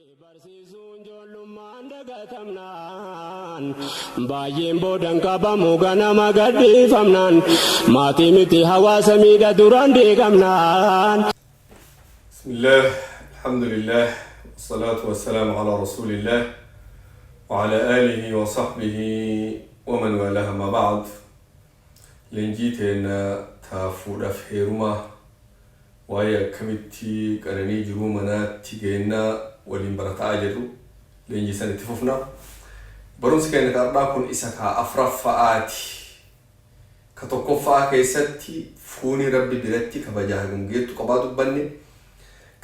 Barsiisuun ijoollummaan dagatamnaan baay'een boodan qabamu ganama gadhiifamnaan maatii miti hawaasa miidha duraan diigamnaan. Bismillah, alhamdulillah, wassalatu wassalamu ala rasulillah wa ala alihi wa sahbihi wa man walaha ma ba'd. Leenjii teenna ta fuudhaf heerumaa waa'ee akkamitti qananii jiruu manaatti geennaa waliin barata'aa jirru leenjii san itti fufna. Barumsi keenna ka ardhaa kun isa ka afraffa'aati. Ka tokkoffa'aa keessatti fuuni Rabbi biratti kabajaa hagam geettu qabaa dubbanne.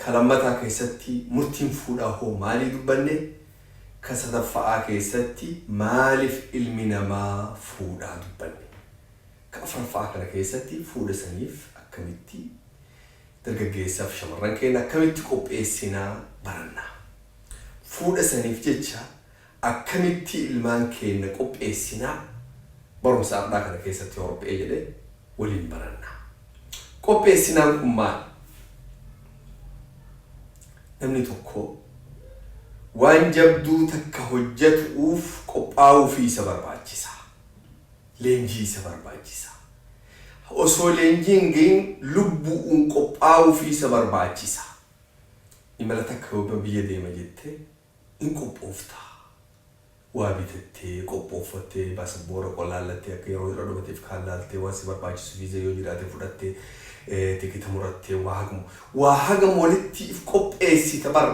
Ka lammataa keessatti murtiin fuudhaa hoo maalii dubbanne. Ka sadaffa'aa keessatti maalif ilmi namaa fuudhaa dubbanne. Ka afraffa'aa kana keessatti fuudha saniif akkamitti dargaggeessaaf shamarran keenna akkamitti qopheessinaa baranna. Fuudha saniif jecha akkamitti ilmaan keenna qopheessinaa barumsa ardhaa kana keessatti yoo Rabbi ee jedhe waliin baranna. Qopheessinaan kun maali? Namni tokko waan jabduu takka hojjatu'uuf qophaawuufii isa barbaachisa. Leenjii isa barbaachisa. Osoo leenjii hin gahin lubbu'uun qophaawuufii isa barbaachisa. Imala takka yoo biyya deema jette in qophoofta. Waa bitattee, qophooffattee, baasabboora qolaallattee akka yeroo irra dhumateef kaan laaltee waan si barbaachisu viiza yoo jiraate fudhattee tikita murattee waa hagam waa hagam walitti if qopheessita bar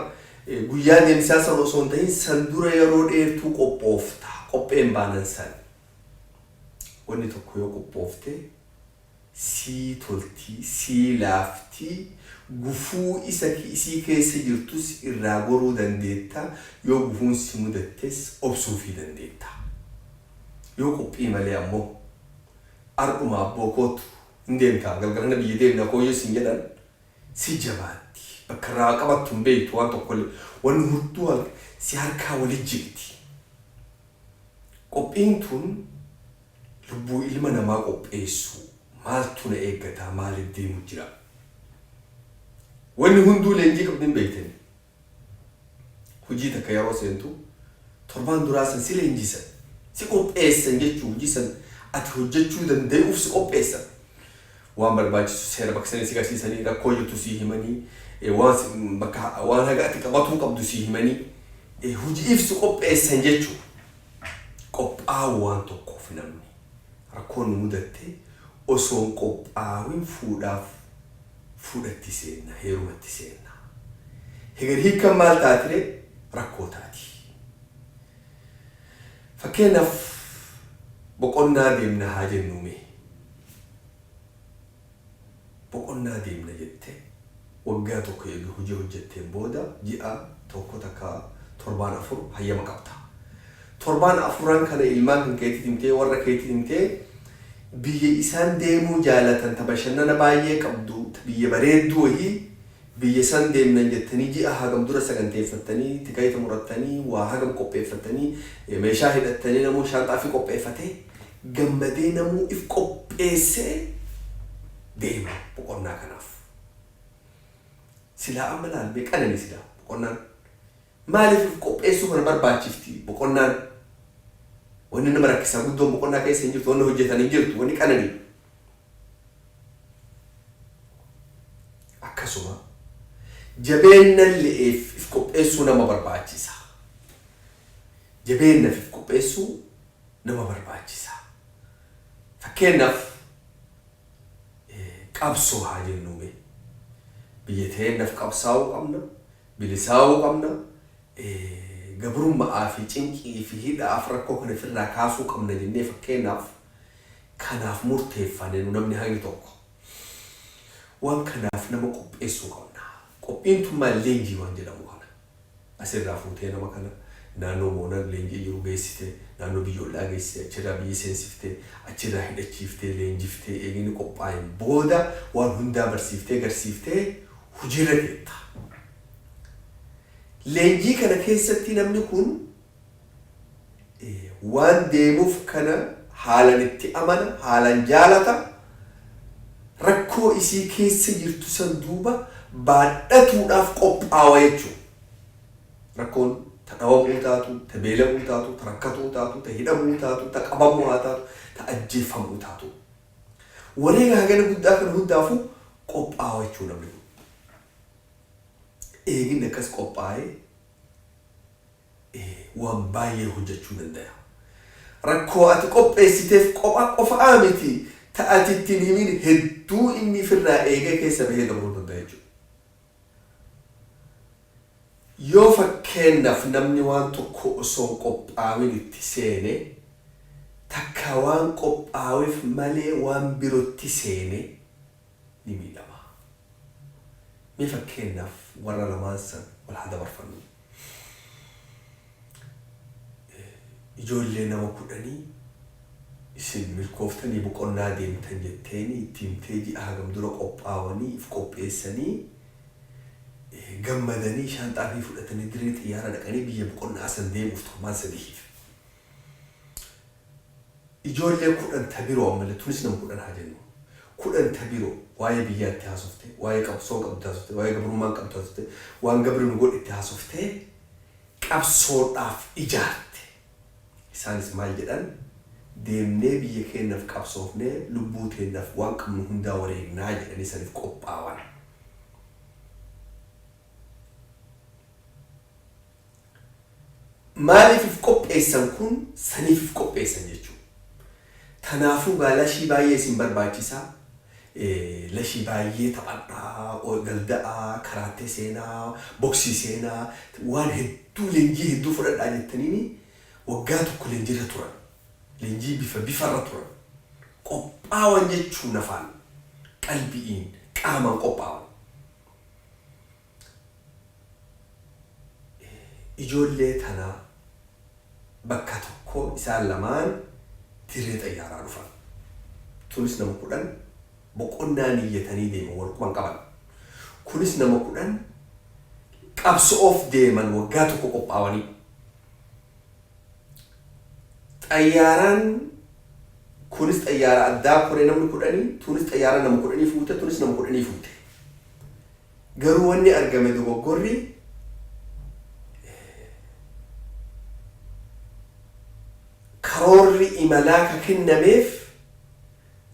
guyyaa deemsaa san osoo hin tahin san dura yeroo dheertuu qophoofta qopheen baanan san wanni tokko yoo qophoofte sii tolti, sii laafti, gufuu isa isii keessa jirtus irraa goruu dandeetta, yoo gufuun si mudattes obsuufii dandeetta. Yoo qophii malee ammoo ardhuma abboo koottu hin deemtaa galgala kana biyya deemna koo yoo siin jedhan si jabaatti. Bakka irraa qabattu hin beektu waan tokkollee. Wanni hunduu si harkaa wali jigdi. Qophiin tun Lubbuu ilma namaa qopheessuu maaltu na eeggataa maaliif deemu jira? Wanni hunduu leenjii qabdi hin beektani. Hojii takka yeroo seentu torbaan duraa san si leenjisan, si qopheessan jechuu hojii san ati hojjechuu danda'uuf si qopheessan. Waan barbaachisu seera bakka sanii si garsiisanii, rakkoo jirtu sii himanii, waan bakka waan haga ati qabatuu qabdu sii himanii hojiif si qopheessan jechuu. Qophaa'uu waan tokkoof namni. Rakkoon nu mudatte osoo hin qophaawin fuudhaaf fuudhatti seenna, heerumatti seenna. Heger hiikkan maal taatire? Rakkoo taati. Fakkeenyaaf boqonnaa deemna haa jennuu mee. Boqonnaa deemna jette waggaa tokko eega hojii hojjetteen booda ji'a tokko takka torbaan 4 hayyama qabda. Torbaan afuran kana ilmaan kan keetit himtee warra keetit himtee biyya isaan deemuu jaalatan ta bashannana baay'ee qabdu ta biyya bareedduu wahii biyya san deemnan jettanii ji'a hagam dura saganteeffattanii tikaita murattanii waa hagam qopheeffattanii meeshaa hidhattanii namuu shaanxaa fi qopheeffatee gammadee namuu if qopheessee deema boqonnaa kanaaf. Silaa amma laal mee qanani silaa boqonnaan. Maaliif if qopheessuu kana barbaachifti boqonnaan? Wanni nama rakkisaa guddoon boqonnaa keessa hin jirtu, wanni hojjetan hin jirtu, wanni qanani. Akkasuma jabeennalle'eef if qopheessuu nama barbaachisa. Jabeennaaf if qopheessuu nama barbaachisa. Fakkeennaaf qabsoo haa jennuu mee. Biyya teennaf qabsaa'uu qabna, bilisaawuu qabna, gabrumma'aa fi cinqii fi hidha'aaf rakkoo kana ifirraa kaasuu qabna jennee fakkeennaaf kanaaf murteeffane nu namni hagni tokko. Waan kanaaf nama qopheessuu qabna. Qophiin tun maal leenjii waan jedhamu kana. Asirraa fuutee nama kana naannoo moonaan leenji'ee jiru geessite, naannoo biyya ollaa geessite, achirraa biyya seensifte, achirraa hidhachiiftee, leenjiftee eega inni qophaa'een booda waan hundaa barsiiftee garsiiftee hojiirra keetta. Leenjii kana keessatti namni kun waan deemuuf kana haalan itti amana, haalan jaalata, rakkoo isii keessa jirtu san duuba baadhatuudhaaf qophaawa jechuudha. Rakkoon ta dhawamuu taatu, ta beela'uu taatu, ta rakkatuu taatu, ta hidhamuu taatu, ta qabamuu haa taatu, ta ajjeeffamuu taatu. Wareega hagana guddaa kana hundaafuu qophaawa jechuu namni kun. Eeginni akkas qophaa'ee waan baay'ee hojjechuu dandaya. Rakkoo ati qopheessiteef qopha qofa'aa miti ta ati itti hin himin hedduu inni ifirraa eegee keessa bahee dabruu danda'a jechuudha. Yoo fakkeennaaf namni waan tokko osoo hin qophaawin itti seene, takkaa waan qophaawef malee waan birotti seene ni miidhama. Mee fakkeennaaf warra lamaan san wal haa dabarfannu. Ijoollee nama kudhanii isin milkooftanii boqonnaa deemtan jetteeni itti himtee ji'a hagam dura qophaawanii if qopheessanii gammadanii shaanxaa ifii fudhatanii dirree xiyyaaraa dhaqanii biyya boqonnaa san deemuuf torbaan sadihiif. Ijoollee 10 ta biroo ammallee tunis nama 10 haa jennu. 10 ta biroo waa'ee biyyaa itti haasofte, waa'ee qabsoon qabdu itti haasofte, waa'ee gabrummaan qabdu haasofte, waan gabri nu godhe itti haasoftee qabsoodhaaf ijaarte. Isaanis maal jedhan deemnee biyya keennaf qabsoofnee lubbuu teennaf waan qabnu hundaa wareegnaa jedhanii saniif qophaawan. Maaliif if qopheessan kun saniif if qopheessan jechuu. Tanaafuu gaa lashii baay'ee isin barbaachisa. Lashii baay'ee taphadhaa, galda'aa, karaattee seenaa, boksii seenaa, waan hedduu leenjii hedduu fudhadhaa jettaniini waggaa tokko leenjiirra turan. Leenjii bifa bifarra turan. Qophaawan jechuu nafaan, qalbi'iin, qaamaan qophaawan. Ijoollee tana bakka tokko isaan lamaan dirree xayyaaraa dhufan. Tunis nama 10 boqonnaa niyyatanii deeman wal quba hin qaban. Kunis nama 10 qabso'oof deeman waggaa tokko qophaawanii. Xayyaaraan kunis xayyaara addaa koree namni kudhanii, tunis xayyaara nama kudhanii fuute, tunis nama kudhanii fuute. Garuu wanni argame dogoggorri karoorri imalaa ka kennameef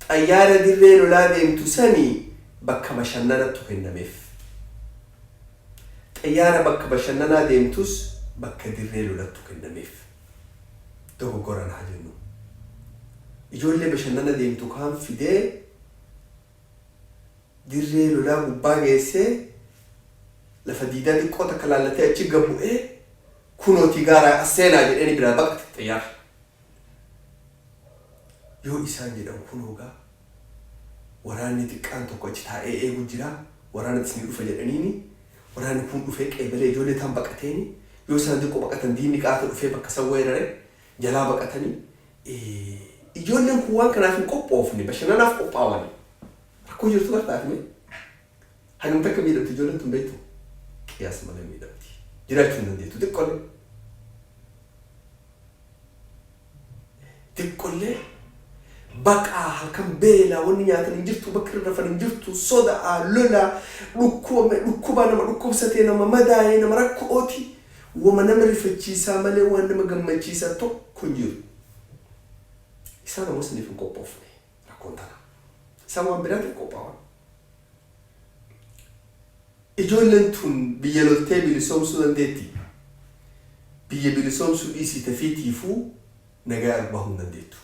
xayyaara dirree lolaa deemtu sani bakka bashannanattu kennameef. Xayyaara bakka bashannanaa deemtus bakka dirree lolattu kennameef. Dogoggoran haa jennu. Ijoollee bashannana deemtu kaan fidee dirree lolaa gubbaa geessee lafa diidaa xiqqoo takka laallatee achi gad bu'ee kunootii gaaraa as seenaa jedheeni biraa baqate xayyaarri. Yoo isaan jedhan kunoo gaa waraanni xiqqaan tokko achi taa'ee eegu jira waraana isinii dhufa jedhaniini waraanni kun dhufee qeebalee ijoollee taan baqateeni yoo isaan xiqqoo baqatan diinni qaata dhufee bakka san weerare jalaa baqatanii ijoolleen kun waan kanaaf hin qophoofne bashannanaaf qophaawani rakkoo jirtu gartaati mee hagam takka miidhamti ijoolleen tun beektu qiyaas malee miidhamti jiraachuu hin dandeettu xiqqollee Xiqqollee baqaa halkan beelaa wanni nyaatan hin jirtu bakki irra rafan hin jirtu soda'aa lolaa dhukkuba dhukkubaa nama dhukkubsatee nama madaayee nama rakko'ooti wama nama rifachiisaa malee waan nama gammachiisaa tokko hin jiru. Isaan ammoo saniif hin qophoofne rakkoon tana. Isaan waan biraatiif qophaawan. Ijoolleen tun biyya loltee bilisoomsuu dandeettii? Biyya bilisoomsuu dhiisii tafiitiifuu nagayaan bahuu hin dandeettu.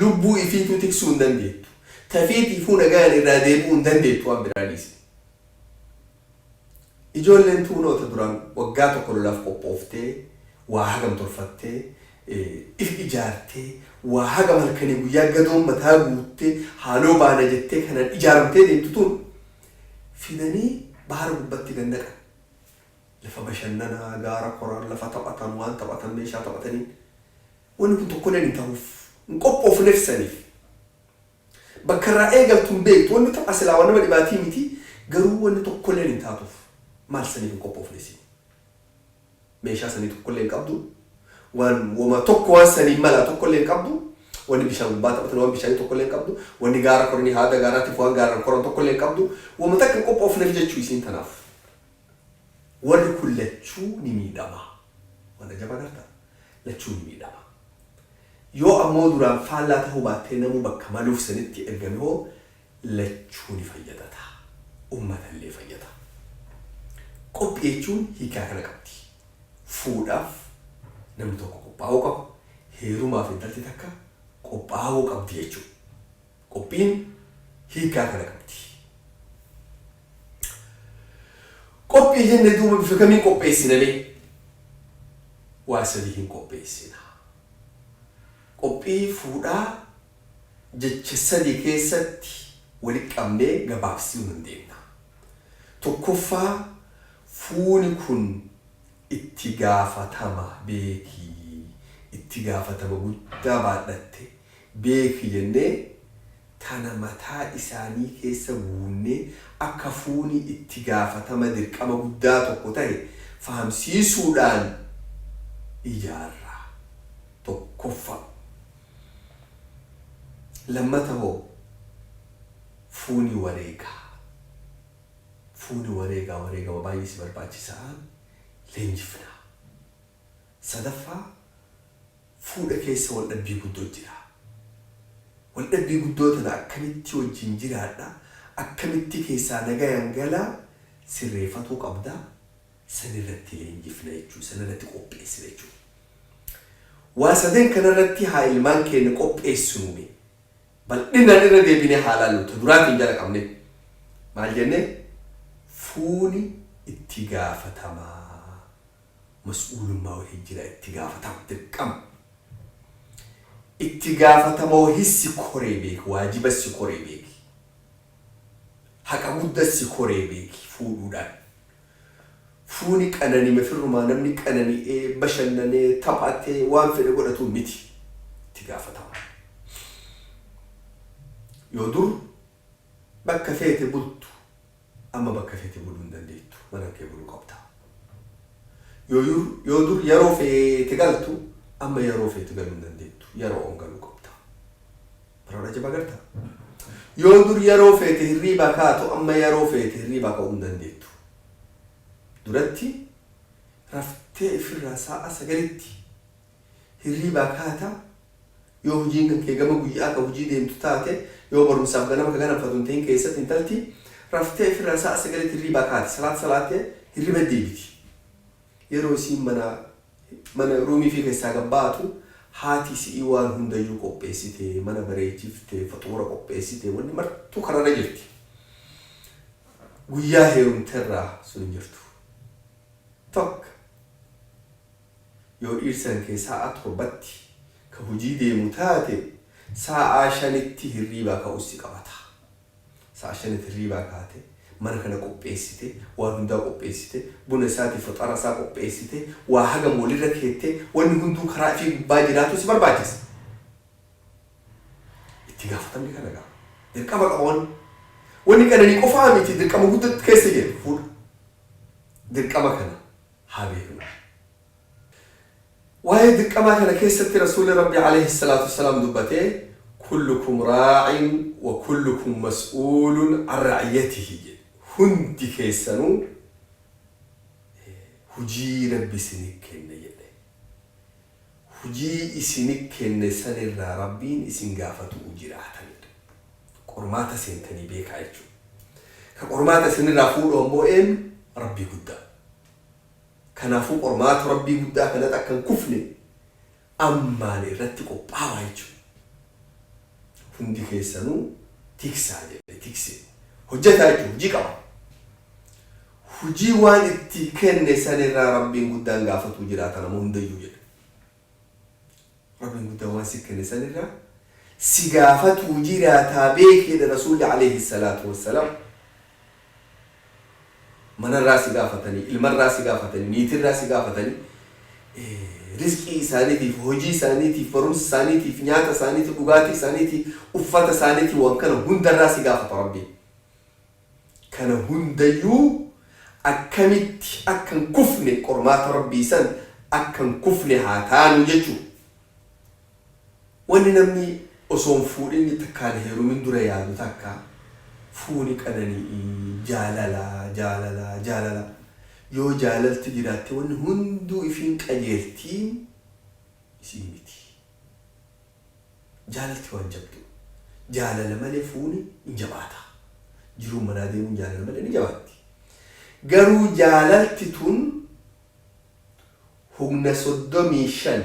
Lubbuu ifiituu tiksuu hin dandeettu. Tafiitiifuu nagayaan irraa deebi'uu hin dandeettu waan biraa dhiisii. Ijoolleen tuunoo ta duraan waggaa tokko lolaaf qophooftee, waa hagam tolfattee, if ijaartee, waa hagam halkanii guyyaa gadoon mataa guuttee, haaloo baana jettee kanaan ijaaramtee deemtu tun fidanii bahara gubbatti gad naqan. Lafa bashannanaa, gaara koran, lafa taphatan, waan taphatan, meeshaa taphataniin. Wanni kun tokkolleen hin tahuuf. Hin qophoofneef saniif. Bakka irraa eegaltu hin beektu. Wanni tapha silaa waan nama dhibaatii miti. Garuu wanni tokkolleen hin taatuuf. Maal saniif hin qophoofne isiin. Meeshaa sanii tokkollee hin qabdu. Waan woma tokko waan saniin malaa tokkollee hin qabdu. Wanni bishaan gubbaa taphatan waan bishaanii tokkollee hin qabdu. Wanni gaara koranii haada gaaraatiif waan gaaraan koran tokkollee hin qabdu. Woma takka hin qophoofneef jechuu isiin tanaaf. Warri kun lachuu ni miidhama. Waan ajabaa gartaa? Lachuu ni miidhama. Yoo ammoo duraan faallaa tahuu baattee namuu bakka maluuf sanitti ergame hoo lachuu ni fayyadata. Ummatallee fayyada. Qophii jechuun hiikaa kana qabdi. Fuudhaaf namni tokko qophaa'uu qaba. Heerumaaf intalti takka qophaa'uu qabdi jechuudha. Qophiin hiikaa kana qabdi. Qophii jenne duuba bifa kamiin qopheessina mee? Waa sadii hin qopheessina. Qophii fuudhaa jecha sadi keessatti walitti qabnee gabaabsuu dandeenya. Tokkoffaa, fuuni kun itti gaafatama beeki, itti gaafatama guddaa baadhatte beeki jennee tana mataa isaanii keessa guunnee akka fuuni itti gaafatama dirqama guddaa tokko tahe fahamsiisuudhaan ijaarra. Tokkoffaa. Lammata hoo fuuni wareegaa. Fuuni wareegaa wareegama baay'ee si barbaachisaa leenjifna. Sadaffaa, fuudha keessa waldhabbii guddoo jira. Waldhabbii guddoo tana akkamitti wajjin jiraadha, akkamitti keessaa nagayaan galaa sirreeffatuu qabda, sanirratti leenjifna jechuudha, sanirratti qopheessina jechuudha. Waa sadan kanarratti haa ilmaan keenya qopheessinu mee. Bal'inaan irra deebinee haa laallu. Ta duraatiin jala qabne. Maal jenne? Fuuni itti gaafatamaa. Mas'uulummaa wahii jira, itti gaafatama dirqama. Itti gaafatama wahii si koree beeki, waajiba si koree beeki. Haqa gudda si koree beeki fuudhuudhaan. Fuuni qananime firrumaa namni qanani'ee, bashannanee, taphatee, waan fedhe godhatu miti. Itti gaafatama. Yoo dur bakka feete bultu, amma bakka feete buluu hin dandeettu. Mana kee buluu qabda. Yoo dur yeroo feete galtu, amma yeroo feete galuu hin dandeettu. Yeroo on galuu qabda. Baroota jabaa gartaa? Yoo dur yeroo feete hirriibaa kaatu, amma yeroo feete hirriibaa ka'uu hin dandeettu. Duratti raftee ifirraa sa'a 9tti hirriibaa kaata. Yoo hojiin kan kee gama guyyaa ka hojii deemtu taate, yoo barumsaaf ganama ka ganamfatu hin ta'in keessatti, intalti raftee ifirraa sa'a 9tti hirriibaa kaati, salaata salaattee hirriba deebiti. Yeroo isiin mana ruumii fi keessaa gabbaatu haati si'ii waan hundayyuu qopheessite, mana bareechifte, faxuura qopheessite, wanni martuu kararra jirti. Guyyaa heerumterraa sun hin jirtu. Tokko yoo dhiirsan kee sa'a 7tti ka hojii deemu taate, sa'a 5tti hirriibaa ka'uu si qabata. Sa'a 5tti hirriibaa kaate, mana kana qopheessite, waan hundaa qopheessite, buna isaatiif faxara isaa qopheessite, waa hagam walirra keette, wanni hunduu karaa ifii gubbaa jiraatu si barbaachisa. Itti gaafatamni kana gaa. Dirqama qaba wanni. Wanni qananii qofaa miti, dirqama guddatti keessa jira fuudha. Dirqama kana haa beeknu. Waa'ee dirqamaa kana keessatti Rasuulli Rabbi alayhi salaatu wassalaam dubbatee, kullukum raa'in wa kullukum mas'uulun an ra'iyyatihi jedhe. Hundi keessanuu hujii Rabbi isinii kenne jedhe. Hujii isini kenne sanirraa Rabbiin isin gaafatu'uu jiraata jedhe. Qormaata seentanii beekaa jechuudha. Ka qormaata isinirraa fuudhu ammoo eenyu? Rabbii guddaa. Kanaafuu qormaata Rabbii guddaa kanatti akka hin kufne ammaan irratti qophaawaa jechuudha. Hundi keessanuu tiksaa jedhe, tiksee. Hojjetaa jechuudha, hojii qaba. Hujii waan itti kenne sanirraa Rabbiin guddaan gaafatuu jiraata nama hundayyuu jedhe. Rabbiin guddaan waan si kenne sanirraa si gaafatuu jiraataa beeki jedhe Rasuulli alayhi salaatu wassalaam. Manarraa si gaafatanii, ilmarraa si gaafatanii, niitirraa si gaafatanii, rizqii isaaniitiif, hojii isaaniitiif, barumsa isaaniitiif, nyaata isaaniitiif, dhugaatii isaaniitiif, uffata isaaniitiif, waan kana hundarraa si gaafata Rabbiin. Kana hundayyuu akkamitti akka hin kufne, qormaata Rabbii san akka hin kufne haa taanu jechuudha. Wanni namni osoo hin fuudhin takkaan heerumin dura yaadu takka fuuni qanani'i, jaalala, jaalala, jaalala. Yoo jaalalti jiraatte wanni hunduu ifiin qajeeltiin isii miti. Jaalalti waan jabdu. Jaalala malee fuuni hin jabaata. Jiruun manaa deemuun jaalala malee ni jabaatti. Garuu jaalalti tun humna 35,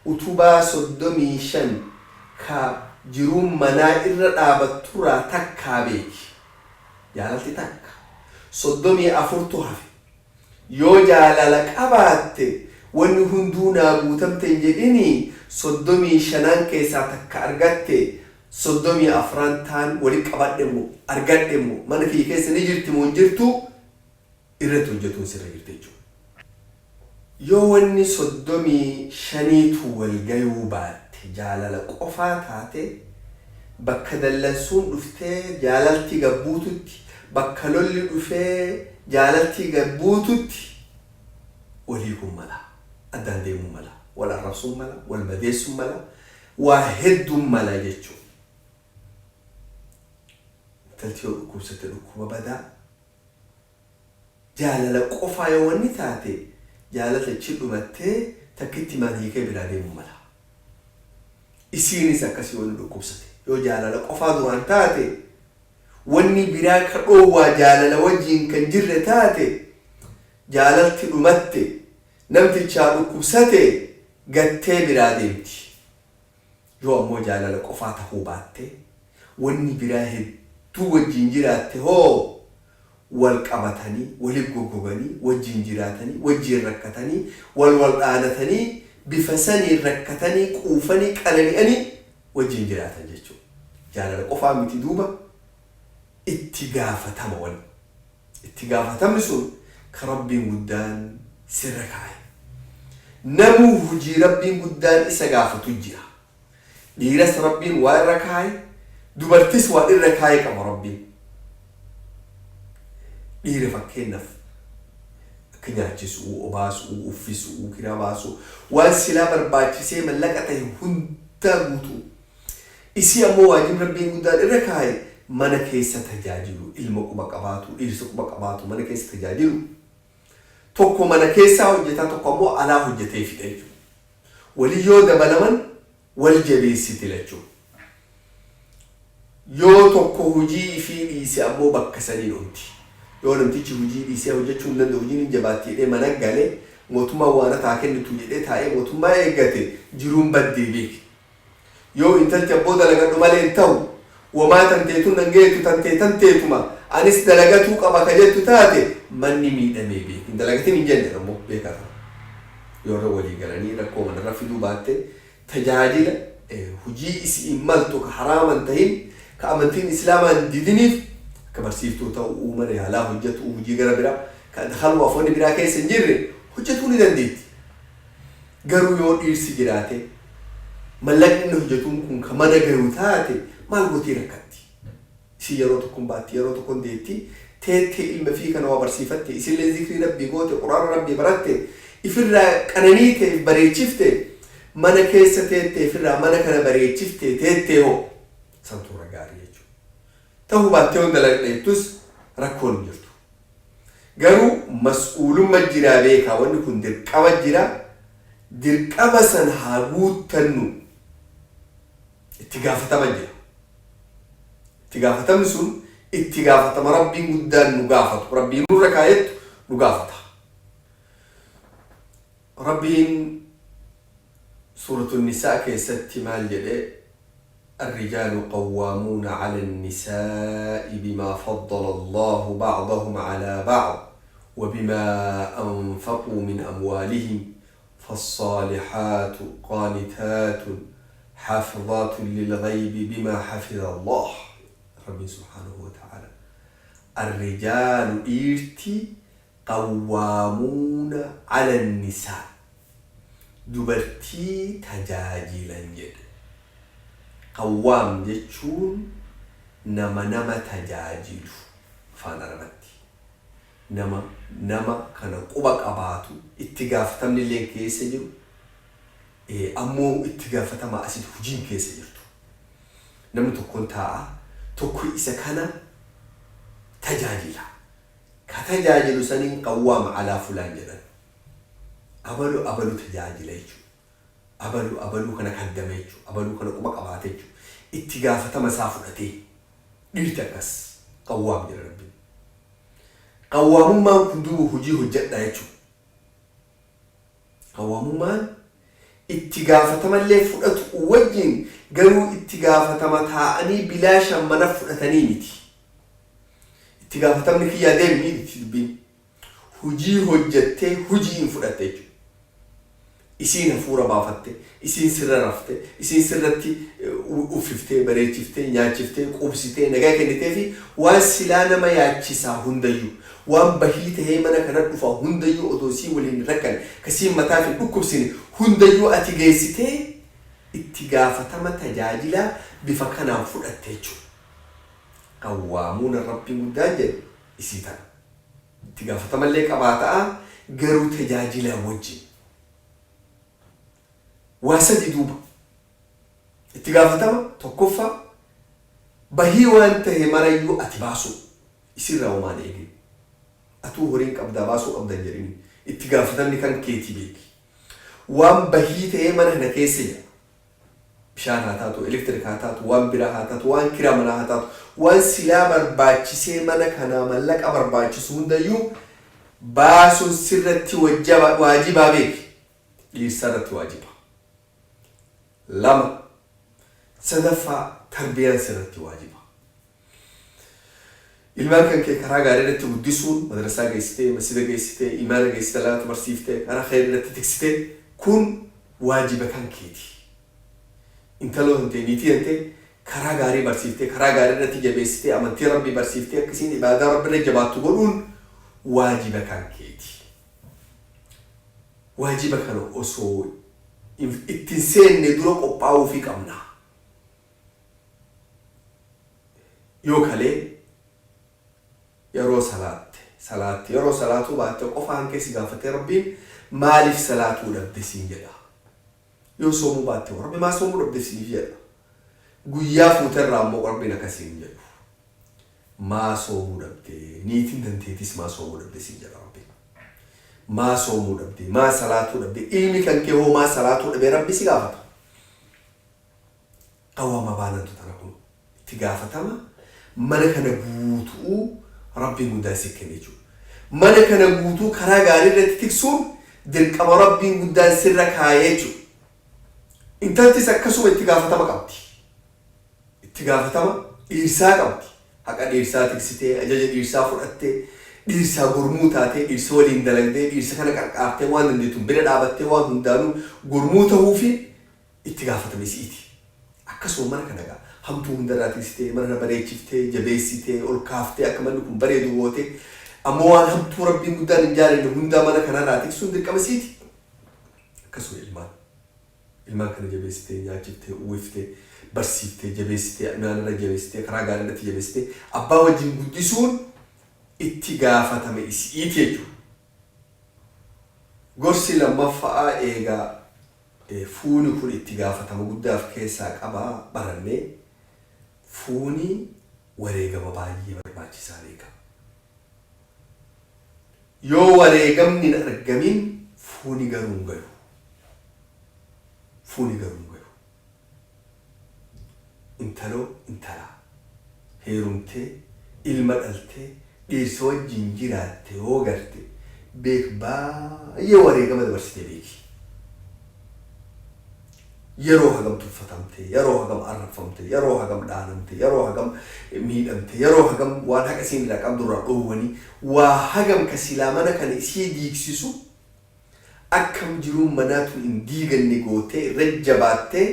utubaa 35 ka jiruun manaa irra dhaabatturraa takkaa beeki. Jaalalti takka. 34tu hafe. Yoo jaalala qabaatte wanni hunduu naa guutamte hin jedhinii, 35n keessaa takka argatte, 34n taan wali qabadhe moo argadhe moo, mana kiyya keessa ni jirti moo hin jirtu irratti hojjatuun sirra jirti jechuudha. Yoo wanni 35tu wal gayuu baatte, jaalala qofaa taate, bakka dallansuun dhuftee jaalalti gad buututti, bakka lolli dhufee jaalaltii gad buututti wal hiikuun mala, addaan deemuun mala, wal arrabsuun mala, wal madeessuun mala, waa hedduun mala jechuudha. Intalti yoo dhukkubsatte dhukkuba badaa, jaalala qofaa yoo wanni taate, jaalalti achi dhumattee takkittimaan hiikee biraa deemuu mala. Isiinis akkasii wanni dhukkubsate yoo jaalala qofaa duraan taate, wanni biraa ka dhoowwaa jaalala wajjiin kan jirre taate, jaalalti dhumatte, namtichaa dhukkubsate, gattee biraa deemti. Yoo ammoo jaalala qofaa tahuu baatte, wanni biraa hedduu wajjiin jiraatte hoo, wal qabatanii, wali goggoganii, wajjiin jiraatanii, wajjiin rakkatanii, wal waldhaanatanii, bifa saniin rakkatanii, quufanii, qanani'anii wajjiin jiraatan jechuudha. Jaalala qofaa miti duuba, itti gaafatama wanni. Itti gaafatamni sun ka Rabbiin guddaan sirra kaaye. Namuu hujii Rabbiin guddaan isa gaafatu jira. Dhiiras Rabbiin waa irra kaaye, dubartis waa irra kaaye qaba Rabbiin. Dhiira fakkeenyaaf akka nyaachisuu, obaasuu, uffisuu, kiraa baasuu, waan silaa barbaachisee mallaqa ta'e hundaa guutuu. Isii ammoo waajibni Rabbiin guddaan irra kaaye mana keessa tajaajilu, ilma quba qabaatu, dhiirsa quba qabaatu, mana keessa tajaajilu. Tokko mana keessaa hojjetaa, tokko ammoo alaa hojjetee fida jechuudha. Walii yoo dabalaman wal jabeessiti lachuu. Yoo tokko hujii ifii dhiise ammoo bakka sanii dhumti. Yoo namtichi hujii dhiisee hojjechuu hin danda'u, hojiin hin jabaatti jedhee mana gale, mootummaan waan haa kennitu jedhee taa'ee mootummaa eeggate, jiruun baddee beeki. Yoo intalti abboo dalagadhu malee hin ta'u, womaa tanteetun nan geettu, tantee tanteetuma, anis dalagatuu qaba ka jettu taate, manni miidhamee beeki. Hin dalagatin hin jenne ammoo beekaa tana. Yoo irra walii galanii rakkoo manarra fiduu baatte, tajaajila hujii isiin maltu ka haraaman tahin, ka amantiin islaamaa hin didiniif, akka barsiiftuu ta'uu, mana yaalaa hojjetuu, hujii gara biraa ka halwaaf wanni biraa keessa hin jirre hojjetuu ni dandeetti. Garuu yoo dhiirsi jiraate, mallaqni inni hojjetuun kun ka mana gayu taate, maal gootii rakkatti? Isin yeroo tokkon baatti, yeroo tokkon deetti, teettee ilma fii kana waa barsiifatte, isillee zikrii Rabbii goote, quraana Rabbii baratte, ifirraa qananiite, if bareechifte, mana keessa teettee ifirraa mana kana bareechifte teettee hoo santu irra gaarii jechuudha. Ta'uu baattee yoo dalagdha jettus rakkoon hin jirtu. Garuu mas'uulumma jiraa beekaa, wanni kun dirqama jira, dirqama san haa guuttannu, itti gaafatama jira. Itti gaafatamni sun itti gaafatama Rabbiin guddaan nu gaafatu, Rabbiin nurra kaayettu nu gaafata. Rabbiin suuratu Nisaa keessatti maal jedhe? الرجال قوامون على النساء بما فضل الله بعضهم على بعض وبما أنفقوا من أموالهم، فالصالحات قانتات حافظات للغيب بما حفظ الله. ربي سبحانه وتعالى: الرجال dhiirti، قوامون على النساء dubartii tajaajilan jedhe. قوام jechuun nama nama tajaajilu, afaan Arabatti nama nama kana quba qabaatu, itti gaafatamni illee keessa jiru, ammoo itti gaafatama asitti hojiin keessa jirtu. Namni tokkoon taa'a, tokko isa kana tajaajila. Ka tajaajilu saniin qawwaam alaa fulaan jedhan. Abalu abalu tajaajila jechuudha. Abalu abaluu kana kaddame jechuudha. Abaluu kana quba qabaate jechuudha. Itti gaafatama isaa fudhatee dhiirti akkas qawwaam jedha Rabbiin. Qawwaamummaan kun duuba hojii hojjedha jechuudha. Qawwaamummaan itti gaafatamallee fudhatu wajjin, garuu itti gaafatama taa'anii bilaashaan mana fudhatanii miti. Itti gaafatamni kiyyaa deemni miti dubbiin. Hujii hojjettee hujii hin fudhatte jechuudha. Isiin hafuura baafatte, isiin sirra rafte, isiin sirratti uffiftee, bareechiftee, nyaachiftee, quubsitee, nagaa kennitee fi waan silaa nama yaachisaa hundayyuu, waan bahii tahee mana kana dhufa hundayyuu, odoo sii waliin rakkan kasiin mataaf hin dhukkubsine hundayyuu ati geessitee itti gaafatama tajaajilaa bifa kanaan fudhatte jechuudha. Qawwaamuuna Rabbiin guddaan jedhe isii tana. Itti gaafatamallee qabaata'a, garuu tajaajilaa wajjin. Waa sadi duuba. Itti gaafatama tokkoffaa, bahii waan tahe marayyuu ati baasuu. Isirraa homaan eegin. Atuu horiin qabdaa, baasuu qabda hin jedhini. Itti gaafatamni kan keetii beeki. Waan bahii tahee mana kana keessa jira. Bishaan haa taatu, elektrik haa taatu, waan biraa haa taatu, waan kiraa manaa haa taatu, waan silaa barbaachisee mana kanaa mallaqa barbaachisu hundayyuu baasuun sirratti waajibaa beeki. Dhiirsa irratti waajiba. Lama. Sadaffaa, tarbiyaan sirratti waajiba. Ilmaan kan kee karaa gaarii irratti guddisuun, madrasaa geessitee, masjida geessitee, imaana geessitee, laata barsiiftee, karaa khayrii irratti tiksitee, kun waajiba kan keeti. Intaloo tantee, niitii tantee karaa gaarii barsiiftee, karaa gaarii irratti jabeessitee, amantii Rabbii barsiiftee, akkasiin ibaadaa Rabbi irra jabaattu godhuun waajiba kan keeti. Waajiba kana osoo ittiin seenne dura qophaa'uufii qabna. Yoo kalee yeroo salaatte salaatte, yeroo salaatuu baatte qofaan kee si gaafatee Rabbiin maaliif salaatuu dhabde siin jedha. Yoo soomuu baatte, Rabbi maa soomuu dhabde siif jedha. Guyyaa fuuterraa immoo Rabbiin akkasiin jedhu. Maa soomuu dhabde, niitiin tanteetis maa soomuu dhabde siin jedha Rabbiin. Maa soomuu dhabde, maa salaatuu dhabde, ilmi kan kee hoo maa salaatuu dhabe Rabbi si gaafata. Qawwaama baanantu tana kun itti gaafatama mana kana guutuu Rabbiin guddaan si kenne jechuudha. Mana kana guutuu karaa gaarii irratti tiksuun dirqama Rabbiin guddaan sirra kaayee jechuudha. Intaltis akkasuma itti gaafatama qabdi. Itti gaafatama dhiirsaa qabdi. Haqa dhiirsaa tiksitee, ajaja dhiirsaa fudhattee, dhiirsaa gurmuu taatee, dhiirsa waliin dalagdee, dhiirsa kana qarqaartee, waan dandeettuun bira dhaabattee, waan hundaanuu gurmuu ta'uufi itti gaafatame si'iti. Akkasuma mana kana gaa hamtuu hundarraa tiksitee, mana kana bareechiftee, jabeessitee, ol kaaftee, akka manni kun bareedu gootee, ammoo waan hamtuu Rabbiin guddaan hin jaalanne hundaa mana kanarraa tiksuun dirqama si'iti. Akkasuma ilmaan. Ilmaan kana jabeessitee, nyaachiftee, uwwiftee, barsiiftee, jabeessitee, imaanarra jabeessitee, karaa gaarii irratti jabeessitee, abbaa wajjin guddisuun itti gaafatame isi'iiti jechuudha. Gorsi lammaffa'aa, eegaa fuuni kun itti gaafatama guddaaf keessaa qaba barannee, fuuni wareegama baay'ee barbaachisaa beeka. Yoo wareegamni hin argamin fuuni garuu hin gayu. Fuuni garuu hin gayu. Intaloo intalaa heerumtee ilma dhaltee dhiirsa wajjin jiraatte yoo garte beek, baay'ee wareegama dabarsitee beeki. Yeroo hagam tuffatamte, yeroo hagam arrabfamte, yeroo hagam dhaanamte, yeroo hagam miidhamte, yeroo hagam waan haqa isiin irraa qabdu irraa dhoowwanii, waa hagam ka silaa mana kana isii diigsisu akkam jiruun manaa tun hin diiganne gootee irra jabaattee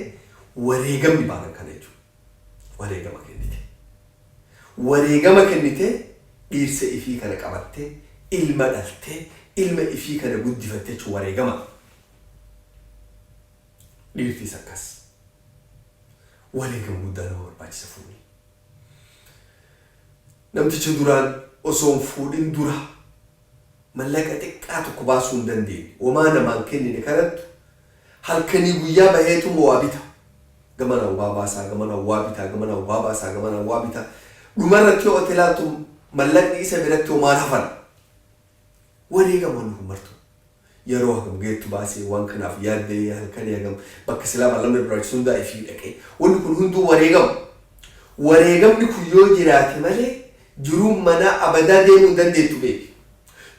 wareegamni baanan kana jechuudha. Wareegama kennite. Wareegama kennitee dhiirsa ifii kana qabattee, ilma dhaltee, ilma ifii kana guddifatte jechuun wareegama. Dhiirtis akkas. Wareegama guddaa nama barbaachisa fuuni. Namticha duraan osoo hin fuudhin dura mallaqa xiqqaa tokko baasuu hin dandeenye, homaa namaan kennine kanattu halkanii guyyaa baheetuma waa bita. Gamana waa baasaa, gamana waa bitaa, gamana waa baasaa, gamana waa bitaa. Dhumarratti yoo ati ilaaltu mallaqni isa biratti homaan hafan. Wareegama wanni kun martu. Yeroo hagam geettu baasee waan kanaaf yaaddee halkanii hagam bakka silaa bal'amni barbaachisu hundaa ifii dhaqee wanni kun hunduu wareegama. Wareegamni kun yoo jiraate malee jiruun manaa abadaa deemuu hin dandeettu beeki.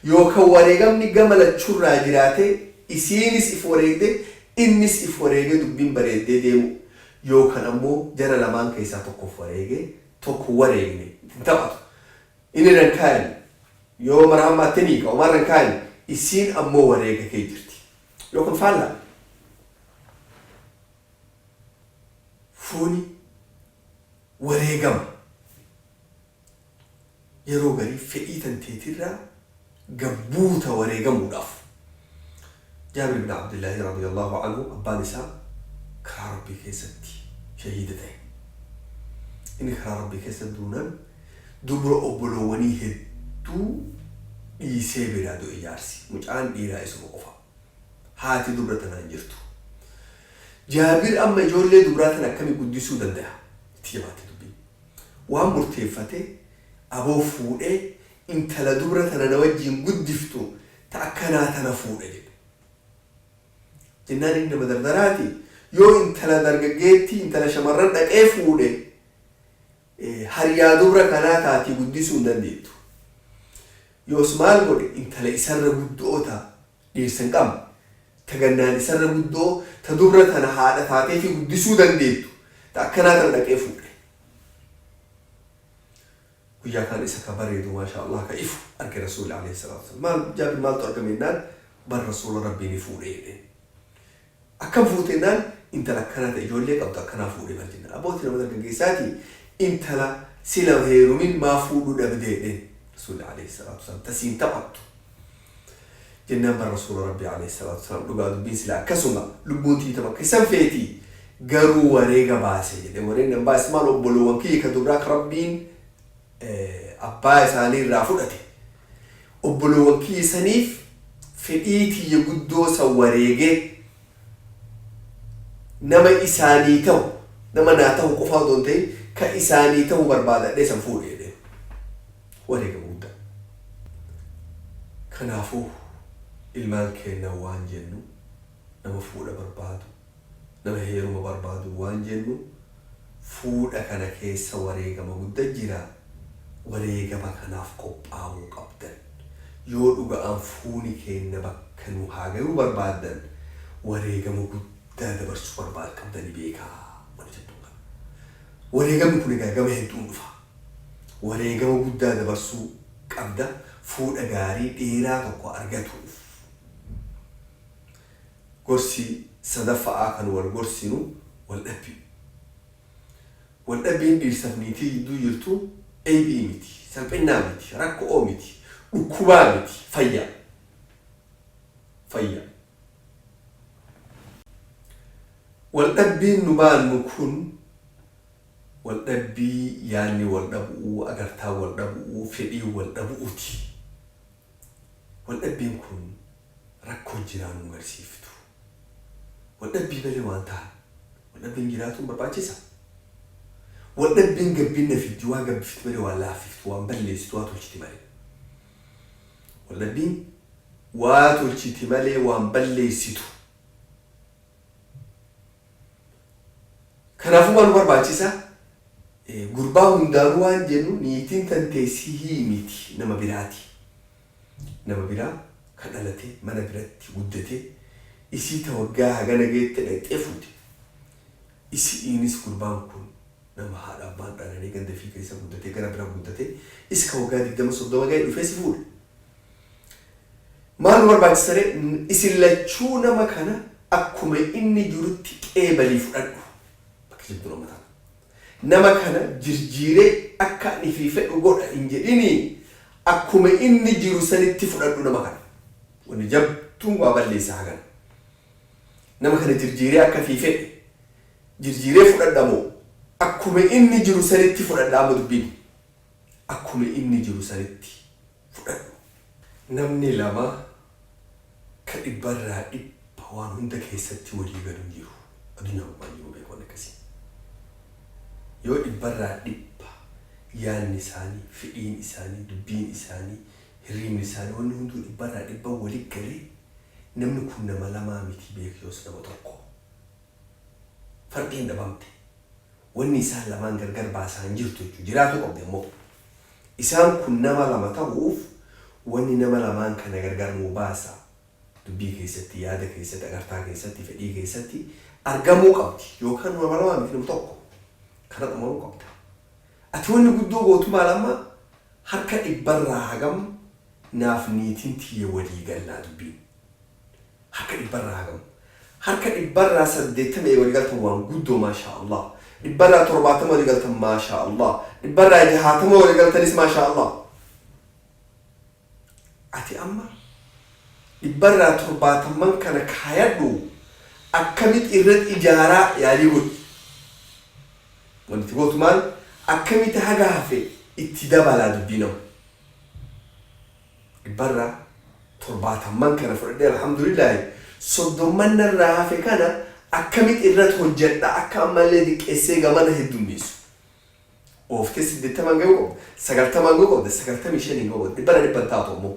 Yookaan wareegamni gama lachuurraa jiraate, isiinis if wareegde, innis if wareegee, dubbiin bareeddee deemu, yookaan ammoo jara lamaan keessaa tokkoof wareegee tokko wareegne hin taphatu. Inni irra hin kaayani. Yoo mara hammaatte ni hiika. Homaa irra hin kaayani. Isiin ammoo wareega kee jirti. Yookaan faallaa. Fuuni wareegama. Yeroo garii fedhii tanteetirraa gabbuuta wareegamuudhaaf. Jaabir ibn Abdillaahi radiyallahu anhu, abbaan isaa karaa Rabbii keessatti shahiida ta'e. Inni karaa Rabbii keessa duunaan dubra obboloowwanii hedduu dhiisee biraa du'e jaarsi. Mucaan dhiiraa isuma qofa. Haati dubra tanaa hin jirtu. Jaabir amma ijoollee dubraa tana akkami guddisuu danda'a? Itti jabaatte dubbiin. Waan murteeffate, aboo fuudhee intala dubra tana na wajjiin guddiftu ta akkanaa tana fuudha jedhe. Jennaan inni nama dardaraati, yoo intala dargaggeettii, intala shamarran dhaqee fuudhe, hariyaa dubra kanaa taatii guddisuu hin dandeettu. Yoos maal godhe? Intala isarra guddoo ta dhiirsa hin qabne, ta gannaan isarra guddoo, ta dubra tana haadha taatee fi guddisuu dandeettu, ta akkanaa tana dhaqee fuudhe. Guyyaa kaan isa ka bareedu, maashaa Allah, ka ifu arge Rasuulli alayhi salaatu wassalaam. Maal Jaabir, maaltu argame jennaan, bar Rasuula Rabbii ni fuudhe jedheen. Akkam fuute jennaan, intala akkanaa ta ijoollee qabdu akkanaa fuudhe bar jennaan. Abbootii nama dargaggeessaati, intala sila heerumin maa fuudhuu dhabde jedheen Rasuulli alayhi salaatu wassalaam, ta siin taphattu. Jennaan bar Rasuula Rabbii alayhi salaatu wassalaam, dhugaa dubbiin sila akkasuma, lubbuun tiyya bakka isan feeti, garuu wareega baase jedhe. Wareegni an baase maal? Obboloowwan kiyya ka dubraa ka Rabbiin abbaa isaanii irraa fudhate, obboloowwan kiyya saniif fedhii tiyya guddoo san wareegee, nama isaanii tahu, nama naa tahu qofaa otoo hin ta'in ka isaanii tahu barbaadadhee san fuudhe jedheen. Wareegama guddaa. Kanaafuu ilmaan keenna waan jennu, nama fuudha barbaadu, nama heeruma barbaadu waan jennu, fuudha kana keessa wareegama gudda jira, wareegama kanaaf qophaawuu qabdan. Yoo dhuga'aan fuuni keenna bakka nu haa gayuu barbaaddan, wareegama guddaa dabarsuu barbaad qabdani beekaa. Wanni jabduun kana. Wareegamni kun egaa gama hedduun dhufa. Wareegama guddaa dabarsuu qabda fuudha gaarii dheeraa tokko argatuuf. Gorsi sadaffa'aa kan wal gorsinu wal dhabbii. Wal dhabbiin dhiirsaf niitii jidduu jirtu eybii miti, salphinnaa miti, rakko'oo miti, dhukkubaa miti, fayyaa. Fayyaa. Wal dhabbiin nu baannu kun wal dhabbii yaanni wal dhabu'uu, agartaan wal dhabu'uu, fedhiin wal dhabu'uuti. Wal dhabbiin kun rakkoo jiraa nun garsiiftu. Wal dhabbii malee waan tahan. Wal dhabbiin jiraatuun barbaachisa. Wal dhabbiin gabbinna fiddi, waa gabbifti malee waan laaffiftu, waan balleessitu, waa tolchiti malee. Wal dhabbiin waa tolchiti malee waan balleessitu. Kanaafuu maal nu barbaachisa? Gurbaa hundaanuu waan jennu, niitiin tantee sihii miti, nama biraati. Nama biraa ka dhalate mana biratti guddate, isii ta waggaa hagana geette dhaqxee fuute. Isi'iinis gurbaan kun nama haadha abbaan dhalanii ganda ifii keessa guddatee gara bira guddate, is ka waggaa 20 30 gahe dhufee si fuudhe. Maal nu barbaachisa ree? Isin lachuu nama kana akkuma inni jirutti qeebalii fudhadhu. Bakka jabduun amma tana. Nama kana jirjiiree akka ani ifii fedhu godha hin jedhinii, akkuma inni jiru sanitti fudhadhu nama kana. Wanni jabduun waa balleessa hagana. Nama kana jirjiiree akka ifii fedhe jirjiiree fudhadha moo akkuma inni jiru sanitti fudhadha amma dubbiin. Akkuma inni jiru sanitti fudhadhu. Namni lama ka dhibbarraa dhibba waan hunda keessatti walii galu hin jiru. Addunyaa gubbaa hin jiru beeku wanni akkasii. Yoo dhibbarraa dhibba yaanni isaanii, fedhiin isaanii, dubbiin isaanii, Hirriibni isaanii wanni hunduu dhibbarraa dhibba wali galee namni kun nama lamaa miti beekyoos nama tokko. Farqiin dhabamte. Wanni isaan lamaan gargar baasaa hin jirtu jechuudha. Jiraatu qabdi ammoo. Isaan kun nama lama ta'uuf wanni nama lamaan kana gargar nuu baasa dubbii keessatti, yaada keessatti, agartaa keessatti, fedhii keessatti argamuu qabdi. Yookaan nama lamaa miti nama tokko. Kana uumamuu qabda. Ati wanni guddoo gootu maal amma harka dhibbarraa hagam naaf niitiin tiyya walii gallaa dubbiin. Harka dhibbarraa hagam. Harka dhibbarraa 80 walii galtan waan guddoo maashaa Allah. Dhibbarraa 70 walii galtan maashaa Allah. Dhibbarraa 60 walii galtanis maashaa Allah. Ati amma dhibbarraa 70 kana kaayadhu akkamitti irratti ijaaraa yaalii godhi. Wanti gootu maal akkamitti haga hafe itti dabalaa dubbii nama. Dhibbarraa 70 kana fudhadhee alhamdulillaahi 30 narraa hafe kana akkamitti irratti hojjedha akka ammallee diqqeessee gamana heddummeessu. Ooftee 80 gahuu qabda, 90 gahuu qabda, 95 gahuu qabda, dhibbarraa dhibban taatu ammoo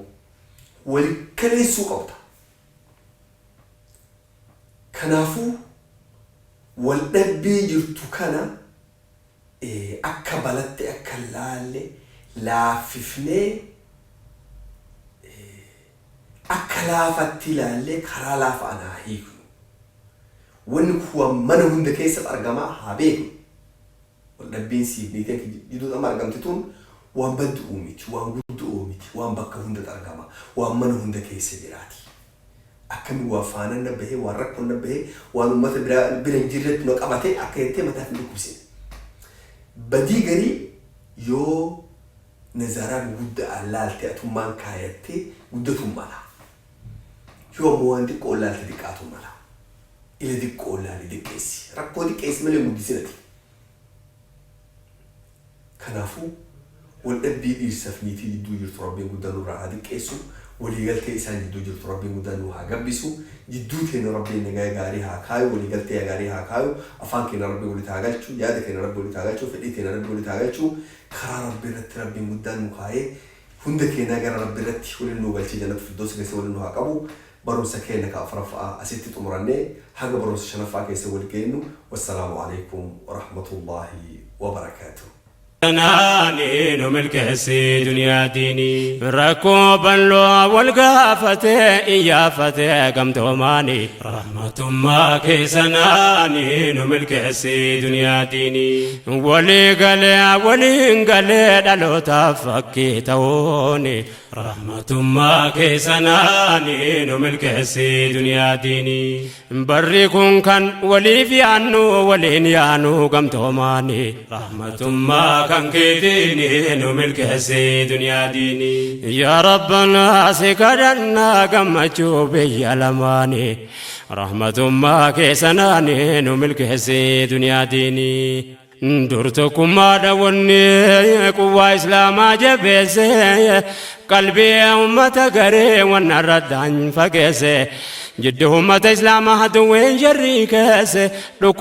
wali kaleessuu qabda. Kanaafuu wal dhabbii jirtu kana akka balatte akka laalle laaffifnee akka laafatti ilaallee karaa laafa anaa hiiknu. Wanni kun waan mana hunda keessatti argamaa haa beeknu. Wal dhabbiin siif niiteen jidduu amma argamte tun waan baddu'uu miti, waan guddu'uu miti, waan bakka hundatti argama, waan mana hunda keessa jiraati. Akkami waan faanaan na bahee, waan rakkoon na bahee, waan uummata bira hin jirretti na qabate akka jettee mataaf hin dhukkubsine. Badii garii yoo nazaraa guguddaa laalte atummaan kaayattee guddatuun mala. Yoo ammoo waan xiqqoo laalte xiqqaatu mala. Ila xiqqoo laali xiqqeessi. Rakkoo xiqqeessi malee guddisinati. Kanaafuu wal dhabbii dhiirsaaf niitii jidduu jirtu Rabbiin guddaan nurraa haa xiqqeessu. Waliigaltee isaan jidduu jirtu Rabbiin guddaan nu haa gabbisu. Jidduu teenya Rabbiin nagaa gaarii haa kaayu. Waliigaltee gaarii haa kaayu. Afaan keenya Rabbiin walitti haa galchu. Yaada keenya Rabbiin walitti haa galchu. Fedhii teenya Rabbiin walitti haa galchu. Karaa Rabbii irratti Rabbiin guddaan nu kaayee hunda keenya gara Rabbii irratti waliin nu galchee jannata firdoos keessa waliin nu haa qabu. Barumsa keenya ka afuraffaa asitti xumurannee haga barumsa shanaffaa keessa wal geenyu. Wassalaamu alaikum warahmatullaahi wabarakaatuh. Naani nu milkeessi duniyaa diinii rakkoo bal'oo wal gaafatee iyyaafate gamtoomaani rahmatummaa keessa naani nu milkeessi duniyaa diinii walii galee waliin galee dhalootaaf fakkii ta'uuni rahmatummaa keessa naani nu milkeessi duniyaa diinii barri kun kan waliif yaannu waliin yaanu gamtoomaani rahmatummaa kan keetiini nu milkeessi duniyaa diinii yaa rabbanaa si kadhannaa gammachuu biyya lamaani rahmatummaa keessanaani nu milkeessi duniyaa diinii dur tokkummaadha wanni quwwaa islaamaa jabeesse qalbii ummata garee wanna irratti fageesse jidduu ummata islaamaa haduwween jarrii keesse dhukkuba.